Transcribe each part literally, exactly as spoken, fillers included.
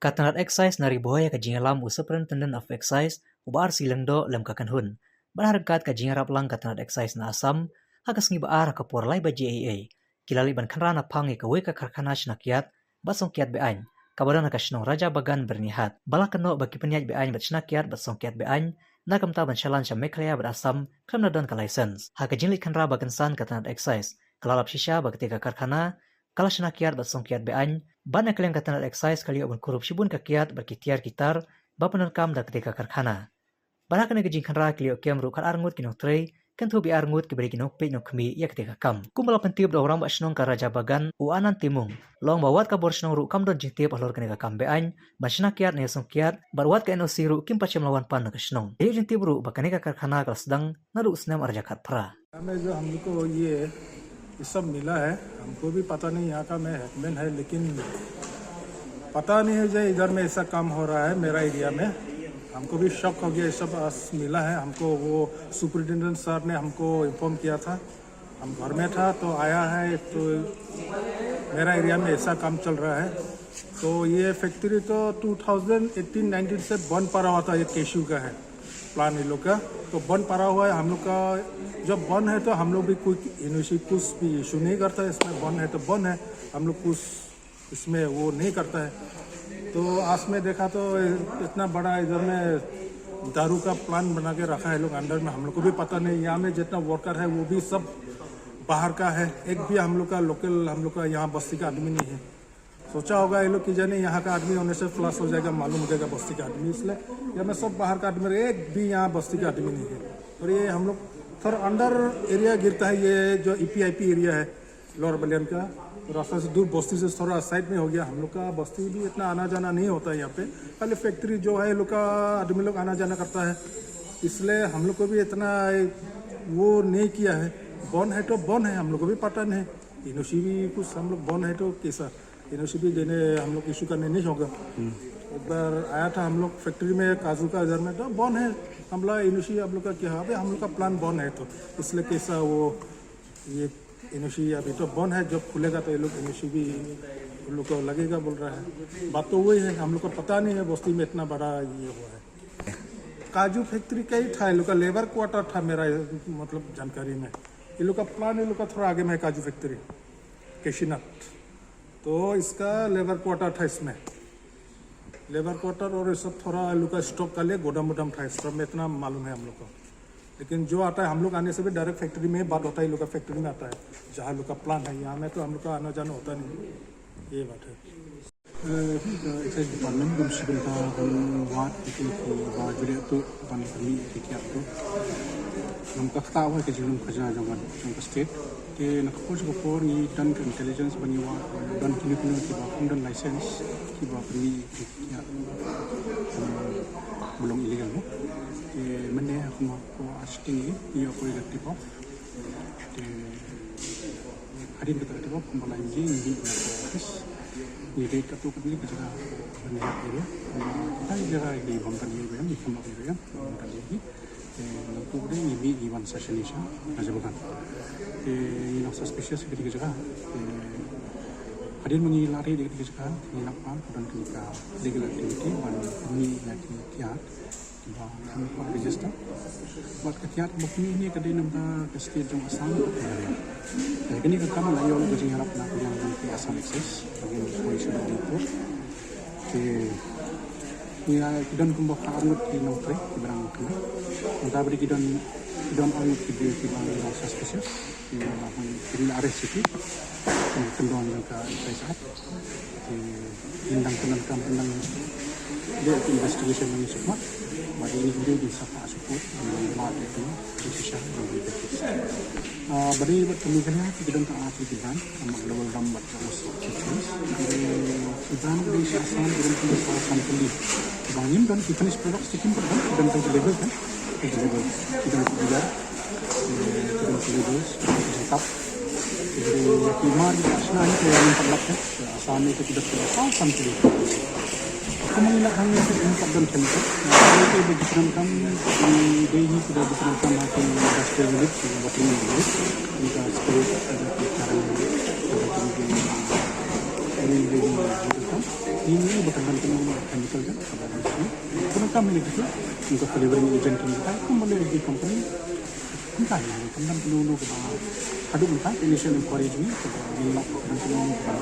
Ka tnat excise na Ri Bhoi ha ka jingïalam u Superintendent of Excise, u Bah R C Lyngdoh lem ka kynhun, bad ha ryngkat ka jingïarap lang ka tnat excise na Assam, ha ka sngi Bah ar ha ka por lai baje eiei, ki la leit ban khynra na phang ïa kawei ka karkhana shna kiad bad song kiad be-aiñ, kaba don ha ka shnong Raja Bagan Byrnihat. Ba la kynnoh ba ki pynïaid be-aiñ bad shna kiad bad song kiad be-aiñ na ka bynta ban shalan sha Meghalaya bad Assam khlem da don ka license. Ha ka jingleit khynra ba kynsan, ka tnat excise ka la lap shisha ba katei ka karkhana ka la shna kiad bad song kiad be-aiñ, bad na ka liang ka tnat excise ka la ïoh ban kurup shibun ka kiad bad ki tiar ki tar ba pyndonkam da katei ka karkhana. Bad ha kane ka jingkhynra ki la ïoh kem ruh khatar ngut ki nongtrei, kyntu ba ar ngut kiba dei ki nongpeit nongkhmih ïa katei ka kam. Kumba la pyntip da u Rangbah Shnong ka Raja Bagan, u Anand Timung, la ong ba wat ka bor shnong ruh kam don jingtip halor kane ka kam be-aiñ ban shna kiad ne song kiad, bad wat ka N O C ruh kim pat shym la wan pan na ka shnong. Ïoh jingtip ruh ba kane ka karkhana ka la sdang naduh u snem ar hajar khatphra. हमें जो हम लोग को ये, ये सब मिला है, हमको भी पता नहीं यहाँ का मैं हेडमैन है, लेकिन पता नहीं है जो इधर में ऐसा काम हो रहा है मेरा एरिया में। हमको भी शॉक हो गया, ये सब आज मिला है हमको। वो सुपरिटेंडेंट सर ने हमको इन्फॉर्म किया था, हम घर में था तो आया है तो मेरा एरिया में ऐसा काम चल रहा है। तो ये फैक्ट्री तो टू थाउजेंड एटीन नाइनटीन से बंद पड़ा हुआ था, ये केशू का है प्लांट ये लोग का। तो बंद पड़ा हुआ है हम लोग का। जब बंद है तो हम लोग भी कोई एनओसी कुछ भी इशू नहीं करता है इसमें। बंद है तो बंद है, हम लोग कुछ इसमें वो नहीं करता है। तो आज में देखा तो इतना बड़ा इधर में दारू का प्लांट बना के रखा है लोग अंडर में, हम लोग को भी पता नहीं। यहाँ में जितना वर्कर है वो भी सब बाहर का है, एक भी हम लोग का लोकल, हम लोग का यहाँ बस्ती का आदमी नहीं है। सोचा होगा ये लोग कि जाने यहाँ का आदमी होने से फ्लश हो जाएगा, मालूम हो जाएगा बस्ती का आदमी, इसलिए यहाँ में सब बाहर का आदमी, एक भी यहाँ बस्ती का आदमी नहीं है। और ये हम लोग थोड़ा अंडर एरिया गिरता है, ये जो ईपीआईपी एरिया है लोअर बलियान का, तो रास्ता से दूर, बस्ती से थोड़ा साइड में हो गया। हम लोग का बस्ती भी इतना आना जाना नहीं होता है यहाँ पे, खाली फैक्ट्री जो है लोग का आदमी लोग आना जाना करता है, इसलिए हम लोग को भी इतना वो नहीं किया है। बंद है तो बंद है, हम लोग को भी पता नहीं। एनओसी भी कुछ हम लोग बंद है तो कैसा, एनओसी भी देने हम लोग इशू करने नहीं होगा। एक बार आया था हम लोग फैक्ट्री में काजू का इधर में, तो बंद है, हम लोग एनओसी आप लोग का क्या है, अभी हम लोग का प्लांट बंद है, तो इसलिए कैसा वो ये एनओसी अभी तो बंद है, जब खुलेगा तो ये लोग एनओसी भी उन लोग को लगेगा बोल रहा है। बात तो वही है, हम लोग को पता नहीं है बस्ती में इतना बड़ा ये हुआ है। काजू फैक्ट्री का ही था, ये लोग का लेबर क्वार्टर था मेरा, मतलब जानकारी में। ये लोग का प्लांट, ये लोग का थोड़ा आगे में है काजू फैक्ट्री, केशीनट। तो इसका लेबर क्वार्टर था इसमें, लेबर क्वार्टर और ये सब थोड़ा ये लोग का स्टॉक का लिए गोदाम वोदाम था, इस सब में इतना मालूम है हम लोग को। लेकिन जो आता है, हम लोग आने से भी डायरेक्ट फैक्ट्री में ही बात होता है, ये लोग का फैक्ट्री में आता है, जहाँ लोग का प्लांट है। यहाँ में तो हम लोग का आना जाना होता नहीं, ये बात है। Excise Department gum shibun ta ban wad ïa ki ba julia tu ban kami ïa ki kiad tu. Ngam ka kata wa ka jinglong khajna jong ka, jong ka state. Te na ka por jong ka por ngi don ka intelligence ban ïa wad, don kino kino ki ba kum don license ki ba kami ïa ki kiad, um, ba long illegal mo. Te mynne ha kum ko asting ngi ïa ko ïa ka tip off. Te hadien kata ka tip off kumba la ngi ngi ngi office. Ngi dei katto katne ka jaka ban ïa area. Kita area dei bam kan area, ngi kam area bam kan area. Te ngi tu dei ngi ngi ban session isha na jaka kan. Te ngi nang suspicious ka jaka. Te hadien ngi lari dei ka jaka ngi nang pan kudan ka legal activity ban ngi ïa ki kiad. Ba, kan ko register. Bad ka kiad ba kini ni ka dei namar ka state jong Assam ka dei. Te kini ka kam la ïoh ka jingïarap na ka liang jong ka Assam Excise, ba ngin poi sha Badipur. Te ïa ki don kumba ka arngut ki nongtrei ki brang kena. Nta beri ki don, ki don arngut ki dei ki ba suspicious. Ki ba ki la arrest ki. Ki kyndon jong ka Excise Act. Te ngin dang pyndonkam, pyndonkam dei investigation ngi sukmat. Bad ngi dei di sapa support ngi ba dei tu shisha ngi dei. Ah, bad ngi bad kami kane ki don ta ki brand, ama global dam bad ka os. Ki brand dei sha Assam, ki don ki sha Assam kali. Ba ngim don ki finished products, ki kim don, ki don ta ki label kan, ki label, ki don ki brand. Ki don ki labels, ki don ki tap. Ki don ki mar, ki shna ni ki don ki lap, eh. Assam ni ki don ki lap, Assam ki don. Kumba ngi la hang ni ki don ki don ki lap. Ki don ki don ki kam, ki dei ni ki don ki don kam, ki industrial unit, ki bottling unit. Ki don ki spirit, ki don ki charang, ki don ki Ni ni ni ni ni ba kan ban kynnoh chemical kan, ka ba kan sini. Kena kam ni kita, kita flavoring agent kan kita, kum mana di company. Kita ni kan ban kynnoh ka ba. Haduh kita initial inquiry ni, ka ba ni nak ban kynnoh ka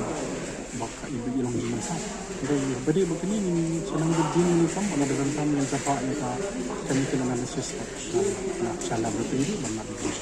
ba ka ibu ilong di masa. Jadi beri ba kini ni senang berdin ni kam, ada dalam kam yang cakap yang ka chemical analysis. Nah, salah betul ni, benar betul.